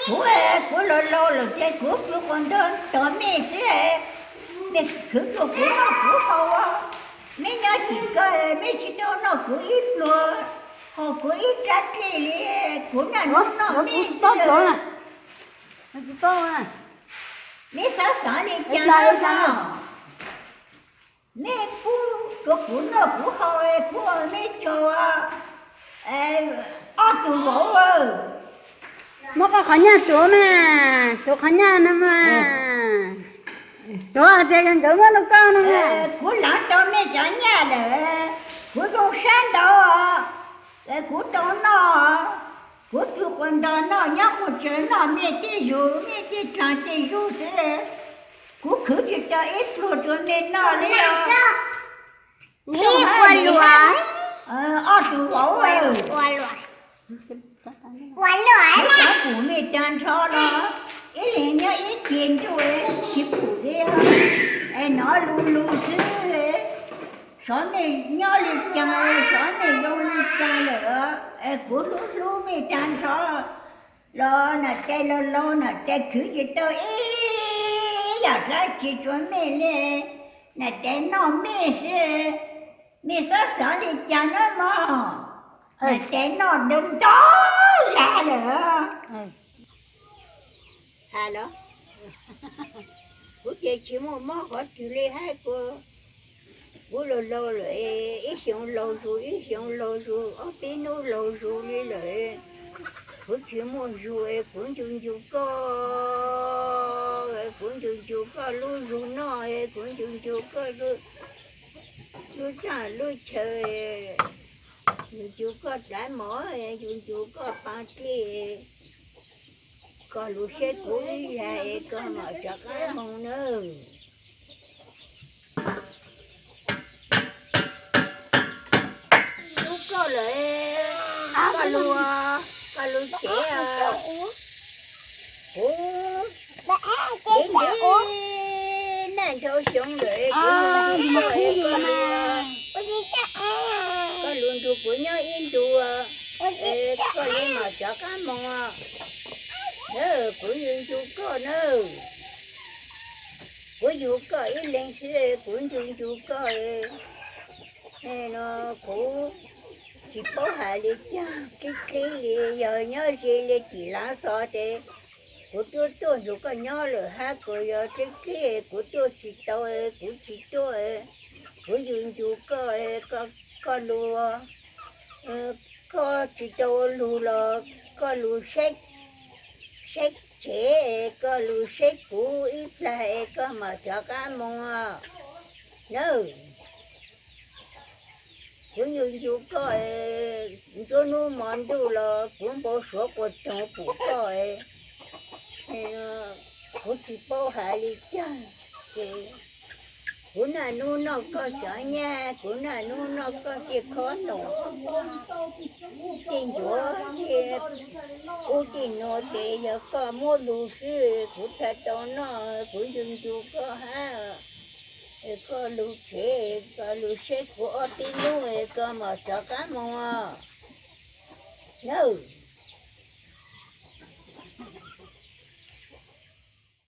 Kuv, kuv laus laus lawm ces kuv pw quas ntog tos mej xwb, mej khwv rua kuv noj kuv haus. Mej nyob tsis kawg mej tsis tau noj kuv ib pluag, haus kuv ib rab dlej li. Kuv naj nub noj mej xwb. Mej xob xaav li cas no? Mej pub rua kuv noj kuv haus, pub mej tso ob tug vauv. Muab koj qhov nyaj tuav mas, tuav qhov nyaj no mas. Tuav hais tias nkawd muab rau koj no mas. Kuv laav tau mej cov nyaj lawm, kuv zoo sab ntau, kuv tau noj. Kuv pw quas ntog noj, nyob quas tsaws noj, mej tej zug, mej tej dlaag tej zug xwb. Kuv khwv tsis tau ib pluag rua mej noj li os. Ob tug vauv, kuv cov pum mej taag nrho los ib leeg nyob ib ceg ntuj, tsis pum li, es nov lug lug xwb. Xyov mej nyob li caag, xyov mej zoo li caag lawm, es kuv hlub hlub mej taag nrho los nam tes laus laus, nam tes khwv tsis tau ib yaam dlaab tsi rua mej li, nam tes noj mej xwb. Mej xob xaav li cas nawb mog, nam tes noj ntau ntau yam lawm. Has los, kuv ces tsis muaj mob qhov twg li hab kuv, kuv laus laus lawm, ib xyoo laug zug ib xyoo laug zug, ob peb nub laug zug li lawm. Kuv tsis muaj zug es kuv ncu ncu koj, kuv ncu ncu koj lub zug noj, kuv ncu ncu koj lub tsaaj lub chaw, ncu ncu koj dlaab mov, ncu ncu koj paab dlej, koj lug saib kuv ib zag es koj mam rov qaab moog nawb. Hlub koj lawm, koj lug, koj lug tsev. Kuv ntev ntev, naj ntau xyoo lawm, kuv ncu ncu koj, koj lug nrug kuv nyob ib ntu, koj le mam rov qaab moog. Kuv ncu ncu koj nawb. Kuv yug koj ib leeg xwb, kuv ncu ncu koj no. Kuv tsis paub has li caag, qhib qhib li, yog nyob ze li tim laav xov tes kuv tuaj tuaj nrug koj nyob lawm hab, kuv yog qhib qhib kuv tuaj tsis tau, kuv tsis tuaj. Kuv ncu ncu koj, koj lug, koj tsis tau ua lug los koj lug saib tsev, koj lug saib kuv ib plag es koj mam rov qaab moog nawb. Kuv ncu ncu koj, nruab nub mo ntuj los kuv npau suav quas toog pum koj. Kuv tsis paub has li caag, ces kuv naj nub noj koj cov nyaj, kuv naj nub noj koj tej khob noom, tej ncuav, tej ub tej nuav, ces yog koj muab lug xwb, kuv txhaj tau noj. Kuv ncu ncu koj hab, koj lug tsev, koj lug saib kuv ob peb nub, koj mam rov qaab moog nawb.